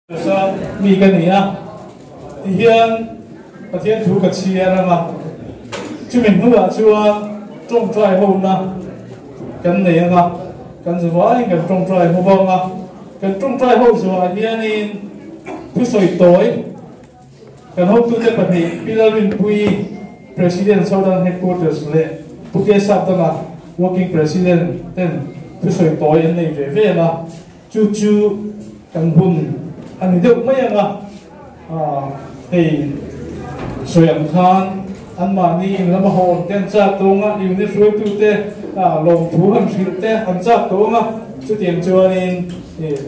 Nasa mi ka ni a, tihian Pathian thu ka chhiar anga, chumi hnuah chuan tawngtai hona kan nei anga, kan zavaiin kan tawngtai ho vang a, kan tawngtai ho zawhah hianin thusawi tawi kan hotute pahnih Pi Lalrinpuii, President Southern Headquarters leh Pu Kesap danga Working President ten thusawi tawi an nei ve vel a. Chu chu kan hun a ni deuh mai ang a, hei sawi ang khan anmahni in lama hawn te an chak tawng a, unit hruaitute lawmthu han hrilh te an chak tawng a, chutiang chuanin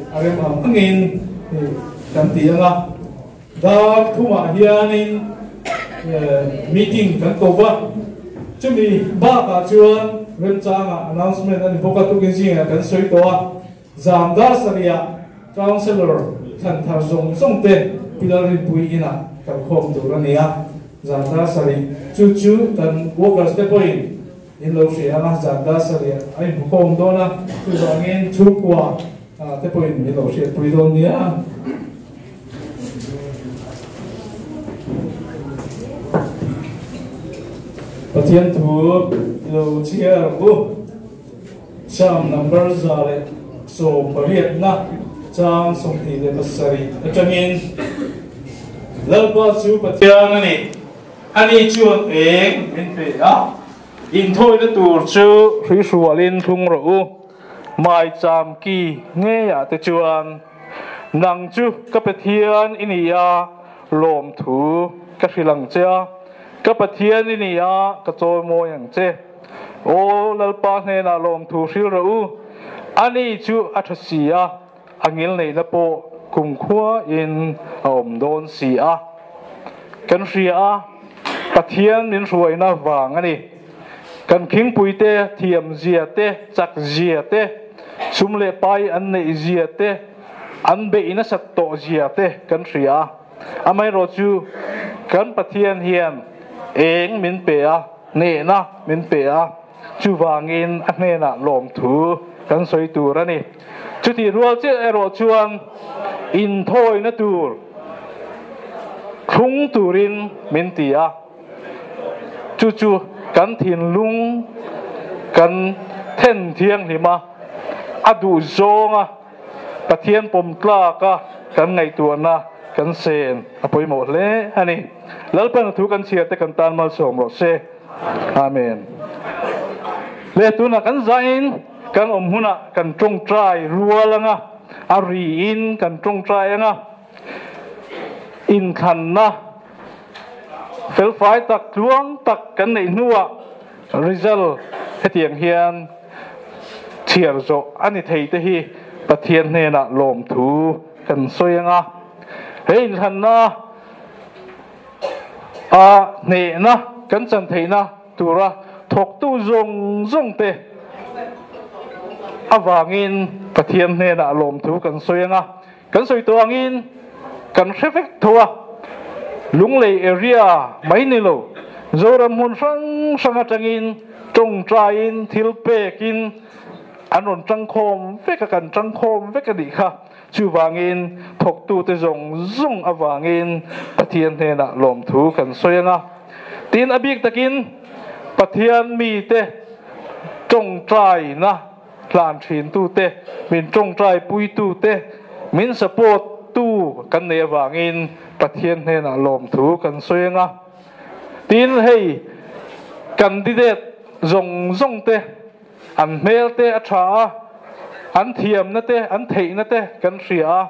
a rem ang angin kan ti ang a. Dar thumah hianin meeting kan ko va, chumi bakah chuan remchangah announcement a ni bawk a, tukin zingah kan sawi tawh a, zan dar sarihah Councillor thlan thar zawng zawng te Pilar Rinpui inah kan khawm tur a ni a, zan dar sarih chu chu kan workers te pawhin in lo hria ang a, zan dar sarihah a inhmukhawm dawn a, chuvangin chhungkua te pawhin min lo hriatpui dawn nia. Pathian thu lo chhiar ang u. Psalm number 118 na chang 27 atangin Lalpa chu Pathian a ni, ani chuan eng min pe a, inthawina tur chu hruihrualin thlung rawh u, maicham ki ngeiah te chuan. Nang chu ka Pathian i ni a, lawmthu ka hrilh ang che a, ka Pathian i ni a, ka chawimawi ang che. Aw Lalpa hnenah lawmthu hrilh rawh u, ani chu a tha si a, a ngilneihna pawh kumkhuain a awm dawn si a. Kan hria a, Pathian min hruaina vang a ni. Kan khingpuite thiamzia te, chakzia te, sum leh pai an neihzia te, an beih nasat tawhzia te kan hria a. Amaherawh chu kan Pathian hian eng min pe a, hnehna min pe a, chuvangin a hnenah lawmthu kan sawi tur a ni. Chutih rual chiah erawh chuan inthawina tur thlung turin min ti a. Chu chu kan thinlung kan then thianghlim a, a duh zawnga Pathian pawm tlaka kan ngaihtuahna kan sen a pawimawh hle a ni. Lalpan a thu kan chhiar te kan tan malsawm rawh se. Amen. Le tunah kan zain kan awm hunah kan tawngtai rual anga, a riin kan tawngtai anga, inthlanna Felfai tak tluang tak kan neih hnuah result hetiang hian chhiar zawh a ni thei te hi Pathian hnenah lawmthu kan sawi ang a. He inthlanna a hnehna kan chan theihna tura thawktu zawng zawng te avangin Pathian hnenah lawmthu kan sawi ang a. Kan sawi tawh angin kan hre vek tho a, Lunglei area mai ni lo, Zoram hmun hrang hrang atangin tawngtaiin thil pekin an rawn tangkhawm vek a, kan tangkhawm vek a nih kha. Chuvangin thawktute zawng zawng avangin Pathian hnenah lawmthu kan sawi ang a. Tin, a bik takin Pathian mite tawngtaina Tlan thintute, min tawngtaipuitute, min support tu kan neih avangin Pathian hnenah lawmthu kan sawi ang a. Tin, hei candidate zawng zawng te an hmel te a tha a, an thiamna te, an theihna te kan hria a.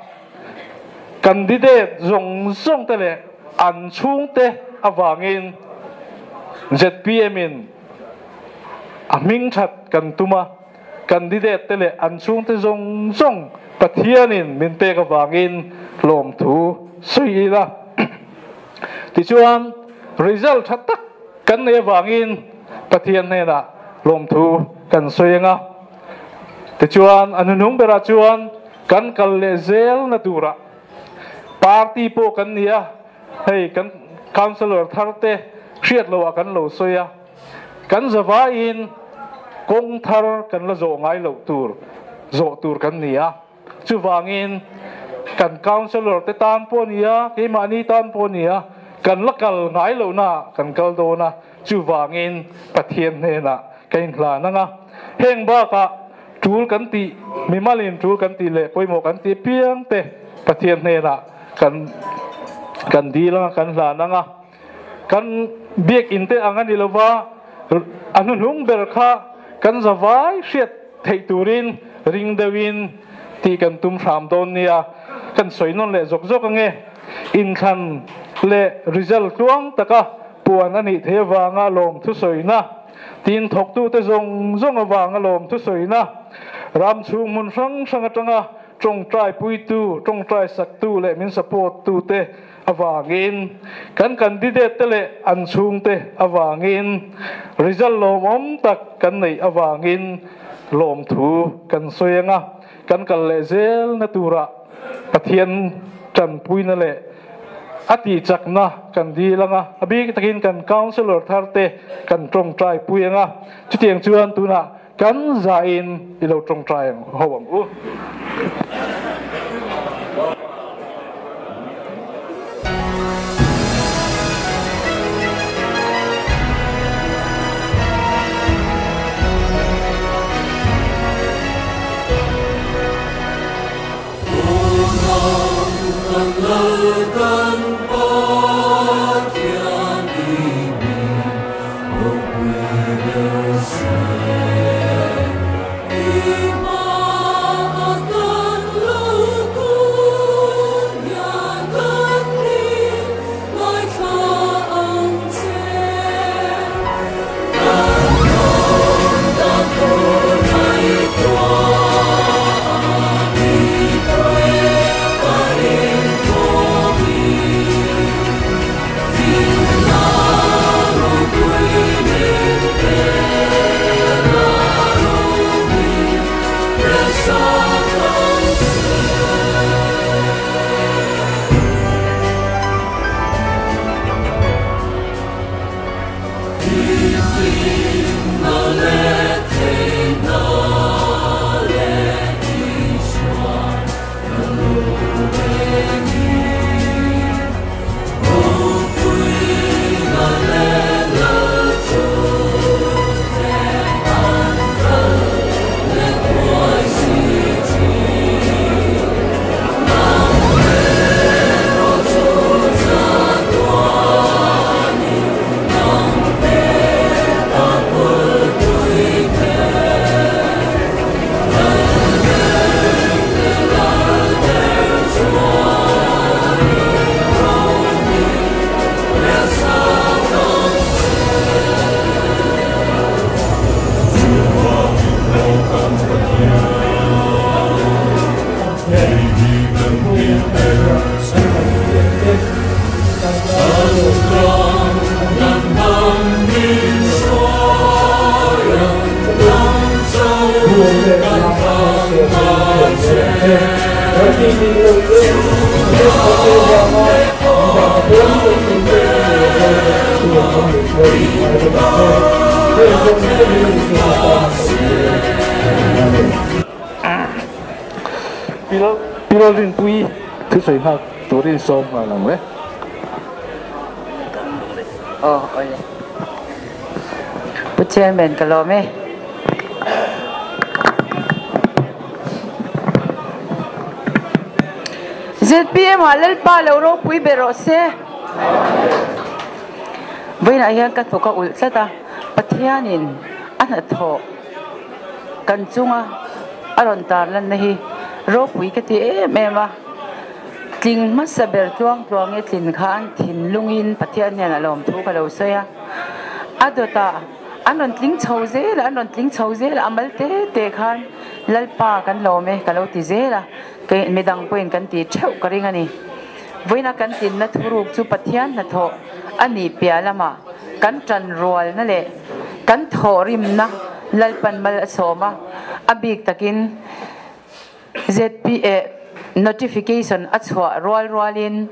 Candidate zawng zawng te leh an chhungte avangin zpm in A hming that kan tum a, candidate te leh an chhungte zawng zawng Pathianin min pek avangin lawmthu sawi ila. Tichuan, result tha tak kan nei avangin Pathian hnenah lawmthu kan sawi ang a. Tichuan, a hnuhnung berah chuan kan kal leh zelna turah party pawh kan ni a, hei kan councillor thar te hriat loh ah kan lo sawi a, kan zavaiin kawng thar kan la zawh ngai loh tur zawh tur kan ni a, chuvangin Kan councillor te tan pawh a ni a, keimahni tan pawh a ni a, kan la kal ngai lohna kan kal dawn a, chuvangin Pathian hnenah ka inhlan ang a. Heng bakah tul kan tih, mimalin tul kan tih leh pawimawh kan tih apiang te Pathian hnenah kan kan dil ang a, kan hlan ang a. Kan biakinn te ang a ni lova, a hnuhnung ber kha kan zavai hriat theih turin ring deuhin tih kan tum hram dawn nia. Kan sawi nawn leh zawk zawk ange. Inthlan leh result tluang taka puan a nih theih avanga lawm thusawina, tin thawktute zawng zawng avanga lawm thusawina, ram chhung hmun hrang hrang atanga tawngtai puitu, tawngtai saktu leh min support tute avangin, kan candidate te leh an chhungte avangin, result lawmawm tak kan neih avangin lawmthu kan sawi ang a, kan kal leh zelna turah Pathian tanpuina leh a tihchakna kan dil ang a, a bik takin kan councillor thar te kan tawngtai pui ang a, chutiang chuan tunah kan zahin i lo tawngtai ang ho ang u. Pi Lalrinpuii thusawi nghak turin sawm nghal ang le. Aw awle. Pu Chairman ka lawm e. ZPM ah Lalpa lo ropui ber rawh se. Vawiinah hian ka hnuk a ulh tlat a, Pathianin a hnathawh kan chunga a rawn tarlanna hi ropui ka ti em em a. Tling hmasa ber tluang tluangi tlin khan thinlungin Pathian hian a lawmthu ka lo sawi a. A dawtah an rawn tling chho zel a, an rawn tling chho zel a, a mal te te khan Lalpa kan lawm e ka lo ti zel a, kei midang pawhin kan ti theuh ka ring a ni. Vawiina kan tlinna thuruk chu Pathian hnathawh a nih piah lamah kan tanrualna leh kan thawhrimna Lalpan mal a sawm a, a bik takin ZPA notification a chhuah rual rualin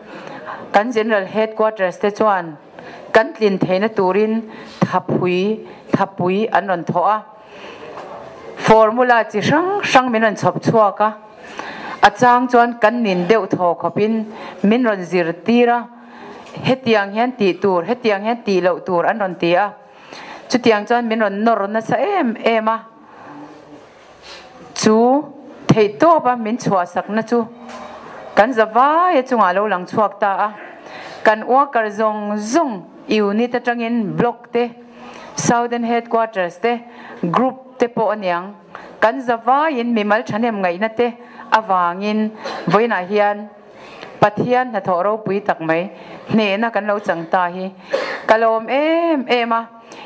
kan General Headquarters te chuan kan tlin theihna turin thaphui thapui an rawn thawh a, formula chi hrang hrang min rawn chhawp chhuak a. A chang chuan kan nin deuh thaw khawpin min rawn zirtir a, hetiang hian tih tur, hetiang hian tih loh tur an rawn ti a. Chutiang chuan min rawn nawr nasa em em a. Chu theihtawpa min chhuahsakna chu kan zavaia chungah lo lang chhuak ta a. Kan worker zawng zawng unit atangin block te, Southern Headquarters te, group te pawh aniang. Kan zavaiin mimal thahnem ngaihna te avangin vawiinah hian Pathian hnathawh ropui tak mai hnehna kan lo chang ta hi ka lawm em em a,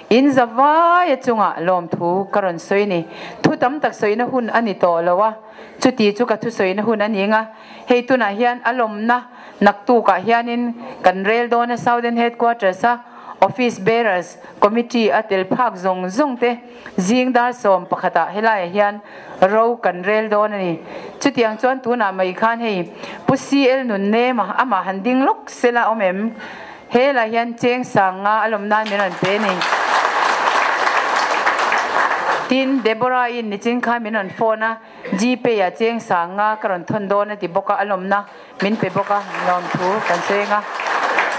in zavaia chungah lawmthu ka rawn sawi ni. Thu tam tak sawina hun a ni tawh lo a, chuti chu ka thusawina hun a ni nga, hei tunah hian a lawmna naktukah hianin kan rel dawn a Southern Headquarters a Office Bearers Committee a tel phak zawng zawng te Zing dar 11 ah helaiah hian ro kan rel dawn a ni. Chutiang chuan tunah mai khan hei Pu CL Nunnema amah han ding lawk sela awm em? Helai hian cheng sang nga a lawm nan min rawn pe a ni. Tin, Deborah-in nichin khan min rawn phone a, Gpay ah cheng sang nga ka rawn thawn dawn a ti bawk a, a lawmna min pe bawk a, lawmthu kan sawi ang a.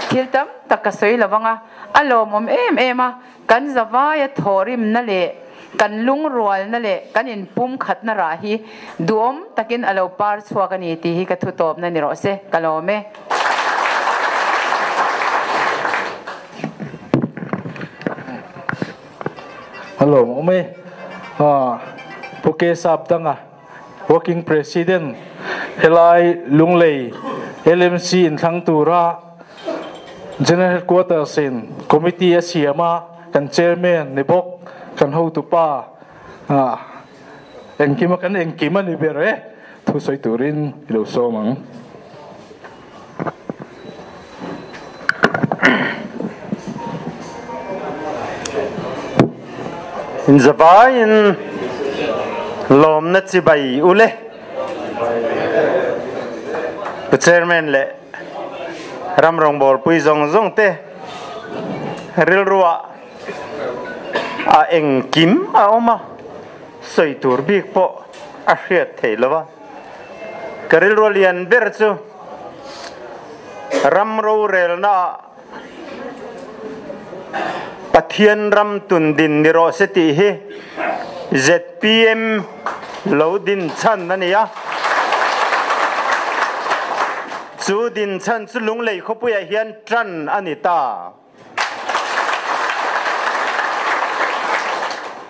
Thil tam tak ka sawi lo vang a, a lawmawm em em a. Kan zavaia thawhrimna leh kan lungrualna leh kan inpumkhatna rah hi duhawm takin a lo par chhuak a ni tih hi ka thutawpna ni rawh se, ka lawm e. A lawmawm e. Pu Kesap danga Working President helai Lunglei LMC inthlang tura General Headquarters in Committee a siam a, kan Chairman ni bawk, kan hotupa engkim a kan engkim a ni ber e, thusawi turin i lo sawm ang. Inzavaiin lawmna chibai ule. Pu Chairman leh ram rawngbawlpui zawng zawng te rilruah a engkim a awm a, sawi tur bik pawh a hriat theih lo a. Ka rilrua lian ber chu ram rorelna ah Pathian ram tun din ni rawh se tih hi ZPM lo din chhan a ni a. Chu din chhan chu Lunglei khawpuiah hian tan a ni ta.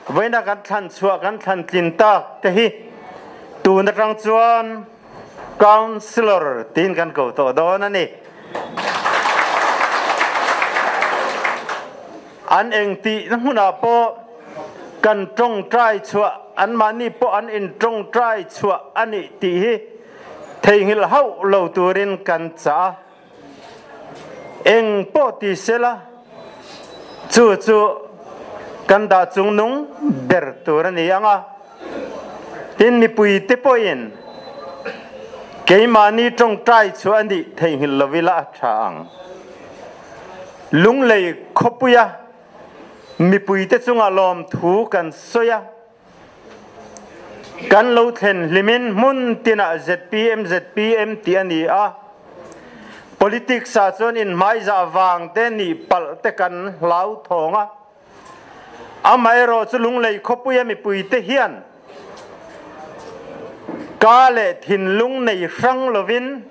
Vawiina kan thlan chhuah kan thlan tlin tak te hi tun atang chuan Councillor tiin kan ko tawh dawn a ni. An engtihna hmunah pawh kan tawngtai chhuah, anmahni pawh an intawngtai chhuah a nih tih hi theihnghilh hauh lo turin kan chah a. Eng pawh ti sela, chu chu kan dah chungnung ber tur a ni ang a. Tin, mipuite pawhin keimahni tawngtai chu a nih theihnghilh lo ila a tha ang. Lunglei khawpuia mipuite chunga lawmthu kan sawi a. Kan lo thlen hlimin hmun tinah zpm zpm tih a ni a, politics ah chuan inhmaizah vang te nih palh te kan hlauthawng a. Amaherawh chu Lunglei khawpuia mipuite hian ka leh thinlung nei hrang lovin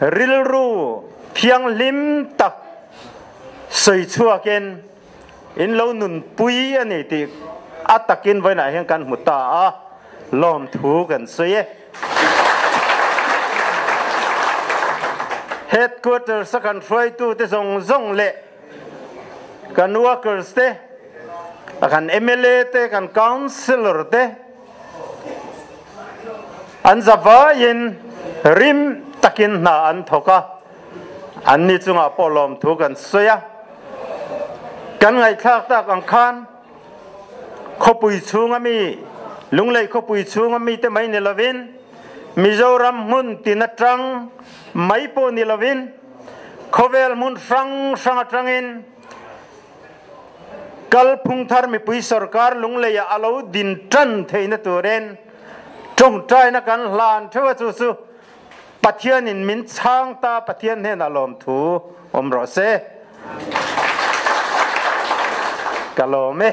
rilru thianghlim tak sawi chhuakin In lo nunpui a ni tih a takin vawiinah hian kan hmu ta a, lawmthu kan sawi e. Headquarters a kan hruaitute zawng zawng leh kan workers te, kan mla te, kan councillor te an zavaiin rim takin hna an thawk a. Anni chungah pawh lawmthu kan sawi a, kan ngaihthlak tak ang khan khawpui chhunga mi, Lunglei khawpui chhunga mite mai ni lovin, Mizoram hmun tin atang mai pawh ni lovin, khawvel hmun hrang hrang atangin kalphung thar mipui sorkar Lungleiah a lo din tan theihna turin. Tawngtaina kan hlan theuh a chu chu Pathianin min chhang ta Pathian hnenah lawmthu awm rawh se. Ka lawm e.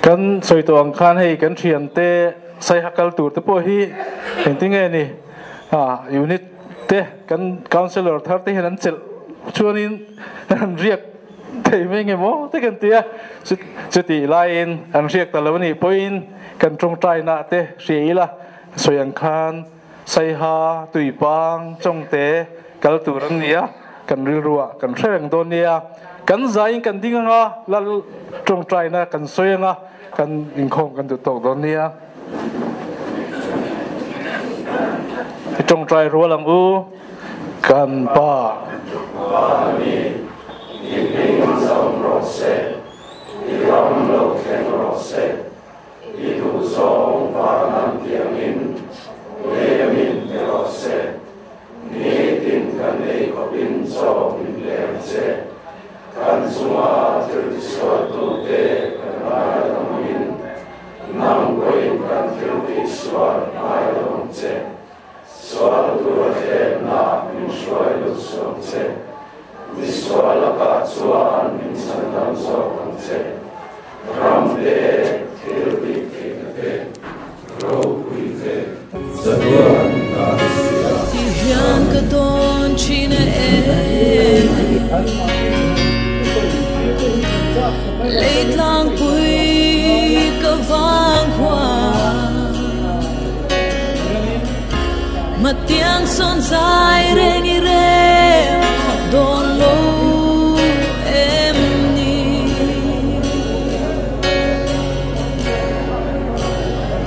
Kan sawi tawh ang khan hei kan thiante saiha kal tur te pawh hi engtin nge ni unit te kan councillor thar te hian an chelh chuanin an riak thei mai nge maw te kan ti a, chutih laiin an riak ta lo a nih pawhin kan tawngtaina te hria ila sawi ang khan Saiha, Tuipang, Chawngte kal tur an ni a, kan rilruah kan hre reng dawn nia. Kan zaiin kan ding anga, Lal tawngtaina kan sawi anga, kan inkhawm kan duh tawk dawn nia. I tawngtai rual ang u, kan Pa. Van ami, i hming zawm rawh se, i ram lo thleng rawh se. I duh zawng van an tiangin lei a min pe rawh se. Nitin kan ei khawpin chaw min pe ang che. Kan chunga thil tisualtute kan ngai lo angin, nang pawhin kan thil tihsual ngai lo ang che. Sual tura thlemna min hruai lut suang che. Misual lakah chuan min chhandam zawk ang che. Ram te, thil tih theihna te, ropui te, chatuan ta ni si a. Ti hian ka dawn thin a em? Lei tlangpui ka vang hua. Matiang sawn zai reng i rem dawn lo em ni?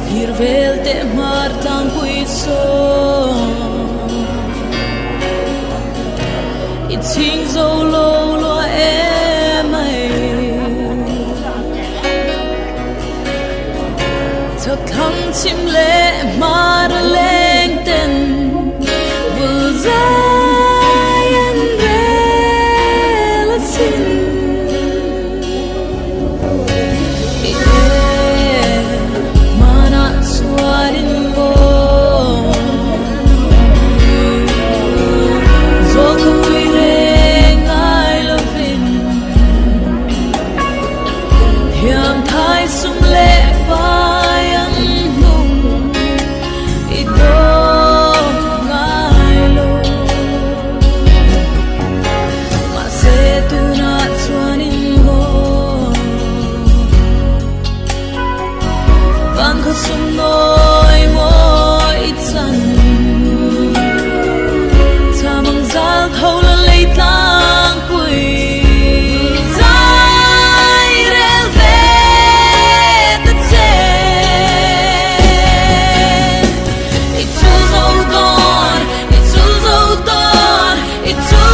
Thlir vel teh hmar tlangpui sawn i chhing zo lo lua em ai? Chak thlang chhim leh hmar a leng ten vul zai an rel a sin. I e hmanah chuan in maw zawl ka pui reng ngai lovin. Thiam thai sum leh pai an hnung i dawt ngai lo. Mahse tunah chuan in haw vang khaw sum nawi maw i chan. Tham ang zal tho la lei tlangpui zai rel ve ta che. I chu zo dawn, i chu zo dawn, i chu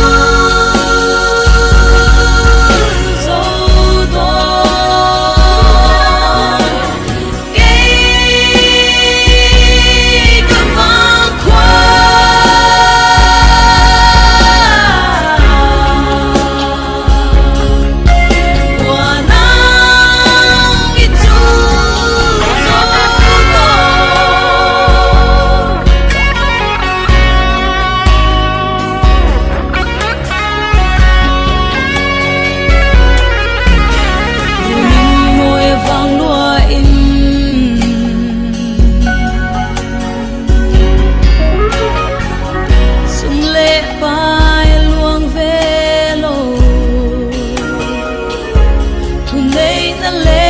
zo dawn. Kei ka vang khua. Mùa nắng i chu zo dawn. Min mawi vang lua in sum leh pai a luang ve lo. Thu nei na leh